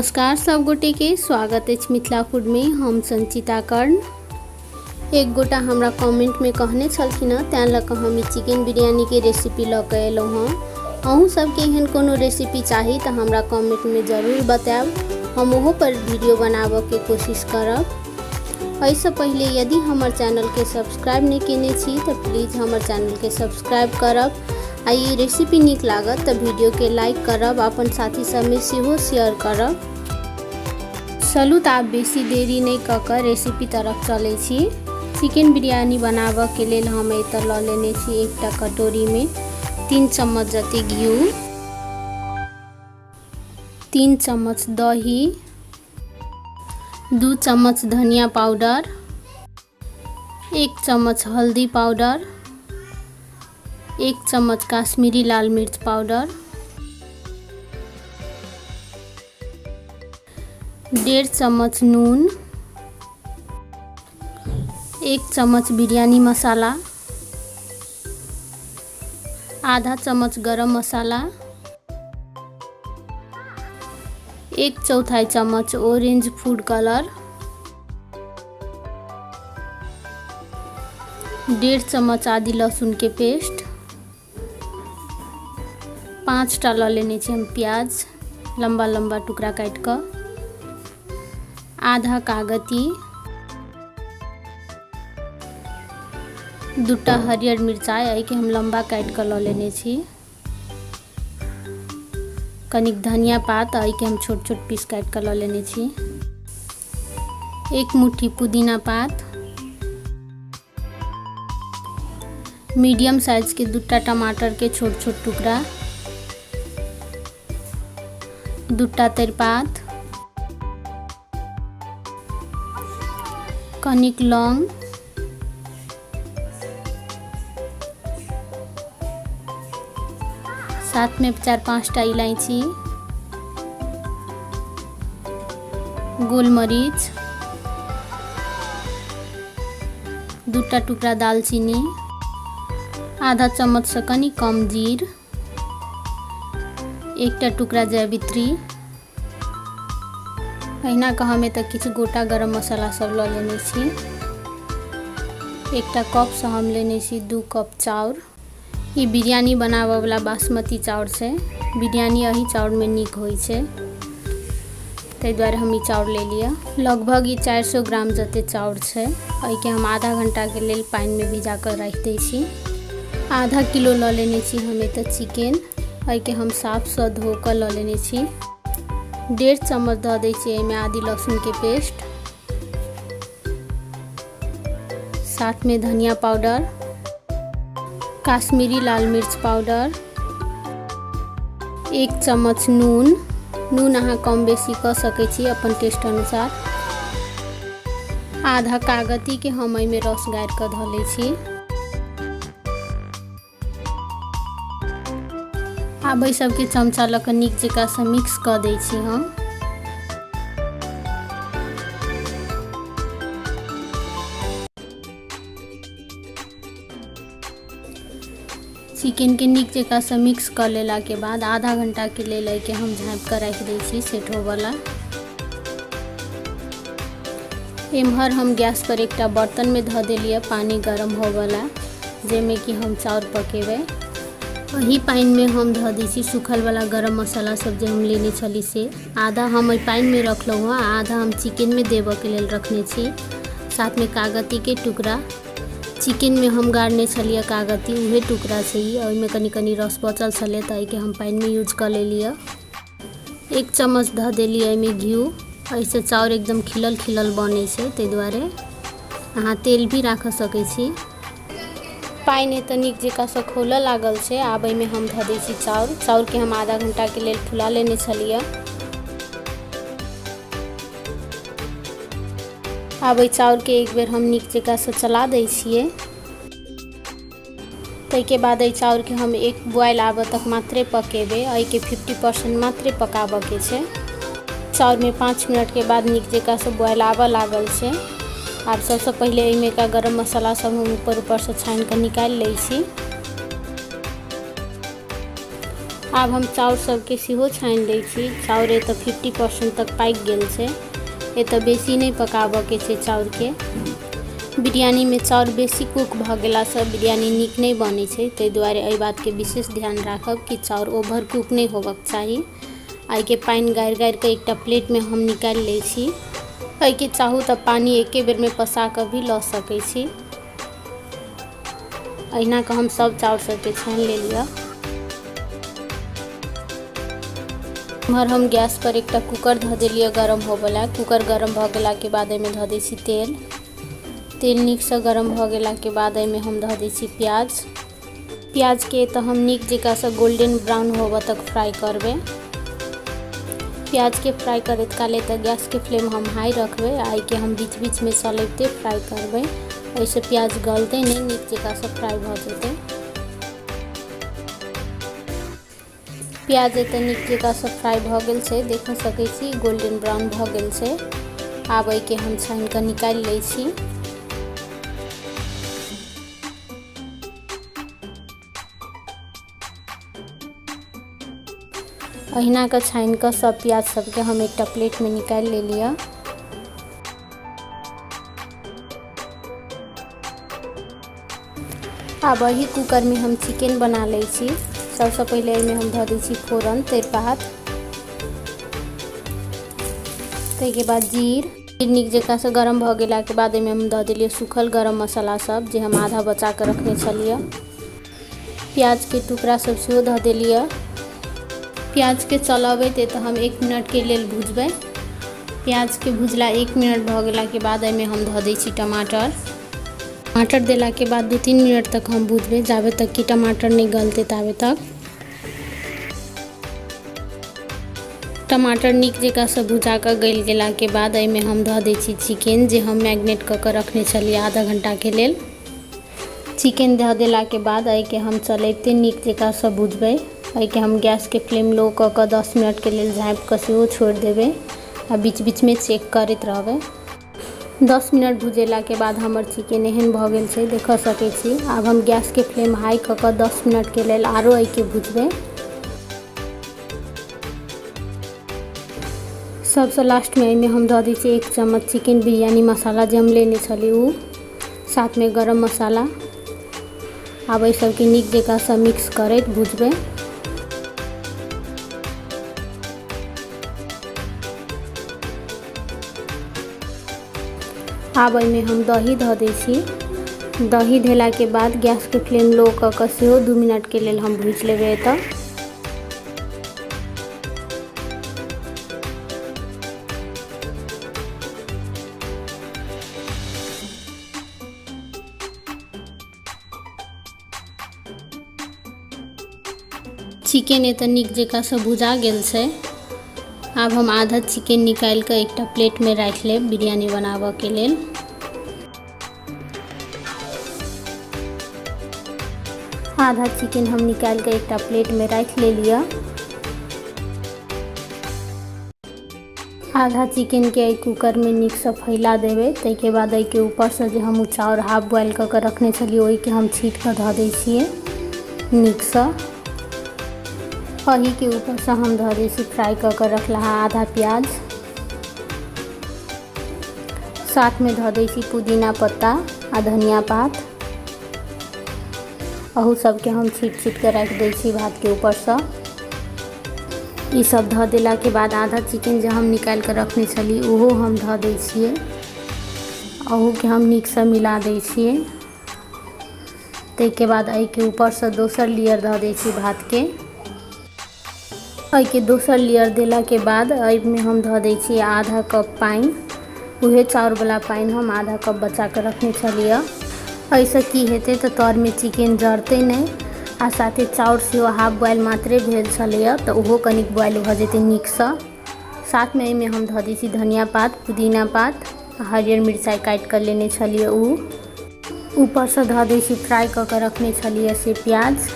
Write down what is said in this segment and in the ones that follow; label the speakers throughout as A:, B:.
A: नमस्कार सब गोटे के स्वागत अछि मिथिला फूड में। हम संचिता कर्ण। एक गोटा हमरा कमेंट में कहने छलखिन हँ, तैं लऽ कऽ हम ई चिकन बिरयानी के रेसिपी लऽ कऽ एलहुँ हँ। अहूँ सबके एहन कोनो रेसिपी चाही तऽ हमरा कमेंट में जरूर बतायब, हम ओहो पर वीडियो बनाबऽ के कोशिश करब। एहिसँ पहिले यदि हमर चैनलके सब्सक्राइब नहि केने छी तऽ प्लीज हमर चैनलके सब्सक्राइब करब आ ई रेसिपी नीक लागत तऽ वीडियोके लाइक करब, अपन साथी सबमे सेहो शेयर करब। चलू तऽ आब बेसी देरी नहि कऽ कऽ रेसिपी तरफ चलै छी। चिकन बिरयानी बनाबऽके लेल हम एतऽ लऽ लेने छी एकटा कटोरीमे 3 चम्मच जते घिउ, 3 चम्मच दही, 2 चम्मच धनिया पाउडर, 1 चम्मच हल्दी पाउडर, 1 चम्मच काश्मीरी लाल मिर्च पाउडर, 1.5 चम्मच नून, 1 चम्मच बिरयानी मसाला, आधा चम्मच गरम मसाला, 1/4 चम्मच ऑरेंज फूड कलर, 1.5 चम्मच आदि लहसुन के पेस्ट, 5टा लऽ लेने छी हम प्याज लम्बा लम्बा टुकड़ा काटि कऽ, आधा कागती, 2टा हरियर मिरचाइ एहिके हम लम्बा काटि कऽ लऽ लेने छी, कनिक धनिया पात एहिके हम छोट छोट पीस काटि कऽ लऽ लेने छी, 1 मुट्ठी पुदीना पात, मीडियम साइज के 2टा टमाटर के छोट छोट टुकड़ा, 2टा तेजपात, कनिक लौंग, साथ में 4-5टा इलायची, गोलमरीच, 2टा टुकड़ा दालचीनी, आधा चम्मच से कनी कम जीर, 1टा टुकड़ा जावित्री। अहिना कऽ हम एतऽ किछु गोटा गरम मसाला सब लऽ लेने छी। 1टा कपसँ हम लेने छी 2 कप चाउर। ई बिरयानी बनाबऽवला बासमती चाउर छै। बिरयानी एही चाउरमे नीक होइ छै, ताहि दुआरे हम ई चाउर ले लिअ। लगभग ई 400 ग्राम जते चाउर छै। एहिके हम आधा घंटाके लेल पानिमे भिजा कऽ राखि दै छी। आधा किलो लऽ लेने छी हम एतऽ चिकन। एहिके हम साफसँ धो कऽ लऽ लेने छी। 1.5 चम्मच दऽ दै छियै एहिमे आदि लहसुनके पेस्ट, साथमे धनिया पाउडर, काश्मीरी लाल मिर्च पाउडर, 1 चम्मच नून। नून अहाँ कम बेसी कऽ सकै छी अपन टेस्ट अनुसार। आधा कागतीके हम एहिमे रस गाड़ि कऽ धऽ लै छी। आब एहि सबके चमचा लऽ कऽ नीक जकाँसँ मिक्स कऽ दै छी हम। चिकनके नीक जकाँसँ मिक्स कऽ लेलाके बाद आधा घंटाके लेल एहिके हम झाँपि कऽ राखि दै छी सेट होबऽला। एम्हर हम गैस पर एकटा बर्तनमे धऽ देलियै पानि गरम होबऽला, जाहिमे कि हम चाउर पकेबै। एही पानिमे हम धऽ दै छी सूखलवला गरम मसाला सब जे हम लेने छली से। आधा हम एहि पानिमे रखलहुँ हँ, आधा हम चिकनमे देबऽके लेल रखने छी। साथमे कागतीके टुकड़ा, चिकनमे हम गाड़ने छलियै कागती, उहे टुकड़ा छै ई। ओहिमे कनि कनि रस बचल छलै तऽ एहिके हम पानिमे यूज कऽ लेलियै। 1 चम्मच धऽ देलियै एहिमे घिउ। एहिसँ चाउर एकदम खिलल खिलल बनै छै, ताहि दुआरे अहाँ तेल भी राखऽ सकै छी। पानि एतऽ नीक जकाँसँ खौलऽ लागल छै। आब एहिमे हम धऽ दै छी चाउर। चाउरके हम आधा घंटाके लेल फुला लेने छलियै। आब एहि चाउरके एक बेर हम नीक जकाँसँ चला दै छियै। ताहिके बाद एहि चाउरके हम एक बॉयल आबऽ तक मात्रे पकेबै। एहिके 50% मात्रे पकाबऽके छै। चाउरमे 5 मिनटके बाद नीक जकाँसँ बॉयल आबऽ लागल छै। आब सबसँ पहिले एहिमे का गरम मसाला सब हम ऊपर ऊपरसँ छानि कऽ निकालि लै छी। आब हम चाउर सबके सेहो छानि लै छी। चाउर एतऽ 50% तक पाकि गेल छै। एतऽ बेसी नहि पकाबऽके छै चाउरके। बिरयानीमे चाउर बेसी कुक भऽ गेलासँ बिरयानी नीक नहि बनै छै, ताहि दुआरे एहि बातके विशेष ध्यान राखब कि चाउर ओवर कुक नहि होबक चाही। एहिके पानि गारि गारि कऽ एकटा प्लेटमे हम निकालि लै छी। एहिके चाहू तऽ पानि एके बेरमे पसा कऽ भी लऽ सकै छी। अहिना कऽ हम सब चाउर सबके छानि लेलियै। एम्हर हम गैस पर एकटा कुकर धऽ देलियै गरम होबऽ लए। कुकर गरम भऽ गेलाके बाद एहिमे धऽ दै छी तेल। तेल नीकसँ गरम भऽ गेलाके बाद एहिमे हम धऽ दै छी प्याज। प्याजके तऽ हम नीक जकाँसँ गोल्डन ब्राउन होबऽ तक फ्राइ करबै। प्याजके फ्राइ करैत काल एतऽ गैसके फ्लेम हम हाई रखबै आ एहिके हम बीच बीचमे चलैबते फ्राइ करबै। एहिसँ प्याज गलतै नहि, नीक जकाँसँ फ्राइ भऽ जेतै। प्याज एतऽ नीक जकाँसँ फ्राइ भऽ गेल छै, देख सकै छी गोल्डन ब्राउन भऽ गेल छै। आब एहिके हम छानि कऽ निकालि लै छी। अहिना कऽ छानि कऽ सब प्याज सबके हम एकटा प्लेटमे निकालि लेलियै। आब एही कुकरमे हम चिकन बना लै छी। सबसँ पहिले एहिमे हम धऽ दै छी फोरन, तेजपात, ताहिके बाद जीर। नीक जकाँसँ गरम भऽ गेलाके बाद एहिमे हम दऽ देलियै सूखल गरम मसाला सब जे हम आधा बचा कऽ रखने छलियै। प्याजके टुकड़ा सब सेहो धऽ देलियै। प्याजके चलबैत तऽ हम 1 मिनटके लेल भुजबै। प्याजके भुजला 1 मिनट भऽ गेलाके बाद एहिमे हम धऽ दै छी टमाटर। टमाटर देलाके बाद 2-3 मिनट तक हम भुजबै, जाबे तक कि टमाटर नहि गलतै ताबे तक। टमाटर नीक जकाँसँ भुजा कऽ गलि गेलाके बाद एहिमे हम धऽ दै छी चिकन जे हम मैरिनेट कऽ कऽ रखने छलियै आधा घण्टाके लेल। चिकन धऽ देलाके बाद एहिके हम चलैबते नीक जकाँसँ भुजबै। एहिके हम गैसके फ्लेम लो कऽ कऽ 10 मिनटके लेल झाँपि कऽ सेहो छोड़ि देबै आ बीच बीचमे चेक करैत रहबै। 10 मिनट भुजेलाके बाद हमर चिकन एहन भऽ गेल छै, देख सकै छी। आब हम गैसके फ्लेम हाई कऽ कऽ 10 मिनटके लेल आरो एहिके भुजबै। सबसँ लास्टमे एहिमे हम दऽ दै छियै 1 चम्मच चिकन बिरयानी मसाला जे हम लेने छली ओ, साथमे गरम मसाला। आब एहि सबके नीक जकाँसँ मिक्स करैत भुजबै। आब एहिमे हम दही धऽ दै छी। दही धेलाके बाद गैसके फ्लेम लो कऽ कऽ सेहो 2 मिनटके लेल हम भूजि लेबै। एतऽ चिकन एतऽ नीक जकाँसँ भुजा गेल छै। आब हम आधा चिकन निकालि कऽ एकटा प्लेटमे राखि लेब बिरयानी बनाबऽके लेल। आधा चिकन हम निकालि कऽ एकटा प्लेटमे राखि लेलियै। आधा चिकनके एहि कुकरमे नीकसँ फैला देबै। ताहिके बाद एहिके ऊपरसँ जे हम ओ चाउर हाफ बॉयल कऽ कऽ रखने छलियै ओहिके हम छीट कऽ धऽ दै छियै नीकसँ। एहिके ऊपरसँ हम धऽ दै छी फ्राइ कऽ कऽ रखलहा आधा प्याज। साथमे धऽ दै छी पुदीना पत्ता आ धनिया पात। अहू सबके हम छीट छीट कऽ राखि दै छी भातके ऊपरसँ। ई सब धऽ देलाके बाद आधा चिकन जे हम निकालि कऽ रखने छली ओहो हम धऽ दै छियै। अहूके हम नीकसँ मिला दै छियै। ताहिके बाद एहिके ऊपरसँ दोसर लेयर धऽ दै छी भातके। एहिके दोसर लेयर देलाके बाद एहिमे हम धऽ दै छियै आधा कप पानि। उहे चाउरवला पानि हम आधा कप बचा कऽ रखने छलियै। एहिसँ की हेतै तऽ तरमे चिकन जरतै नहि आ साथे चाउर सेहो हाफ बॉयल मात्रे भेल छलैए तऽ ओहो कनिक बॉयल भऽ जेतै नीकसँ। साथमे एहिमे हम धऽ दै छी धनिया पात, पुदीना पात, हरियर मिरचाइ काटि कऽ लेने छलियै ओ। ऊपरसँ धऽ दै छी फ्राइ कऽ कऽ रखने छलियै से प्याज,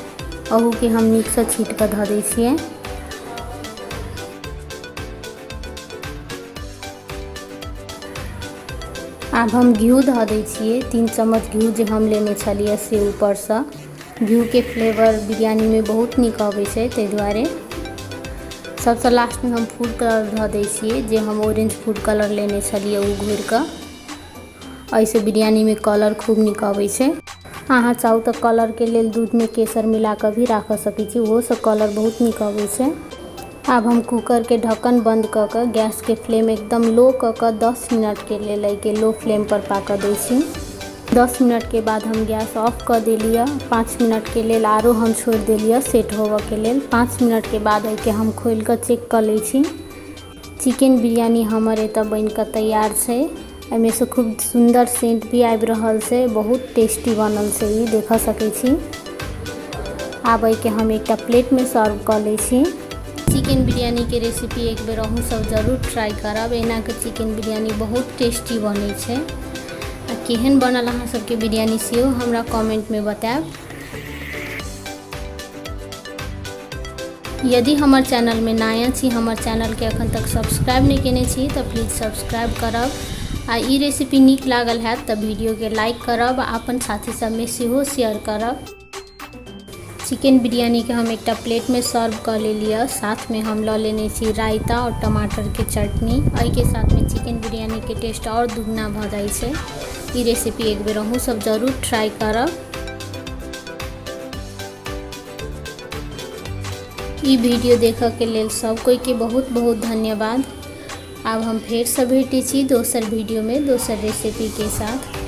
A: अहूके हम नीकसँ छीट कऽ धऽ दै छियै। आब हम घिउ धऽ दै छियै, 3 चम्मच घिउ जे हम लेने छलियै से ऊपरसँ। घिउके फ्लेवर बिरयानीमे बहुत नीक अबै छै, ताहि दुआरे। सबसँ लास्टमे हम फूड कलर धऽ दै छियै, जे हम ऑरेंज फूड कलर लेने छलियै ओ घोरिकऽ। एहिसँ बिरयानीमे कलर खूब नीक अबै छै। अहाँ चाहू तऽ कलरके लेल दूधमे केसर मिला कऽ भी राखऽ सकै छी, ओहोसँ कलर बहुत नीक अबै छै। आब हम कूकरके ढक्कन बन्द कऽ कऽ गैसके फ्लेम एकदम लो कऽ कऽ 10 मिनटके लेल एहिके लो फ्लेमपर पाकऽ दै छी। 10 मिनटके बाद हम गैस ऑफ कऽ देलियै। 5 मिनटके लेल आरो हम छोड़ि देलियै सेट होबऽके लेल। 5 मिनटके बाद एहिके हम खोलि कऽ चेक कऽ लै छी। चिकन बिरयानी हमर एतऽ बनि कऽ तैयार छै। एहिमे से खूब सुन्दर सेंट भी आबि रहल छै, बहुत टेस्टी बनल छै, ई देख सकै छी। आब एहिके हम एकटा प्लेटमे सर्व कऽ लै छी। चिकन बिरयानीके रेसिपी एक बेर अहूँ सब जरूर ट्राई करब। एना के चिकन बिरयानी बहुत टेस्टी बनै छै। आ केहन बनल अहाँ सबके बिरयानी सेहो हमरा कमेंटमे बतायब। यदि हमर चैनलमे नया छी, हमर चैनलके अखन तक सब्सक्राइब नहि केने छी तऽ प्लीज सब्सक्राइब करब। आ ई रेसिपी नीक लागल हैत तऽ वीडियोके लाइक करब आ अपन साथी सबमे सेहो शेयर करब। चिकन बिरयानीके हम एकटा प्लेटमे सर्व कऽ लेलियै। साथमे हम लऽ लेने छी रायता आओर टमाटरके चटनी। एहिके साथमे चिकन बिरयानीके टेस्ट आओर दुगना भऽ जाइ छै। ई रेसिपी एक बेर अहूँ सब जरूर ट्राई करब। ई वीडियो देखऽके लेल सब कोइके बहुत बहुत धन्यवाद। आब हम फेरसँ भेटै छी दोसर वीडियोमे दोसर रेसिपीके साथ।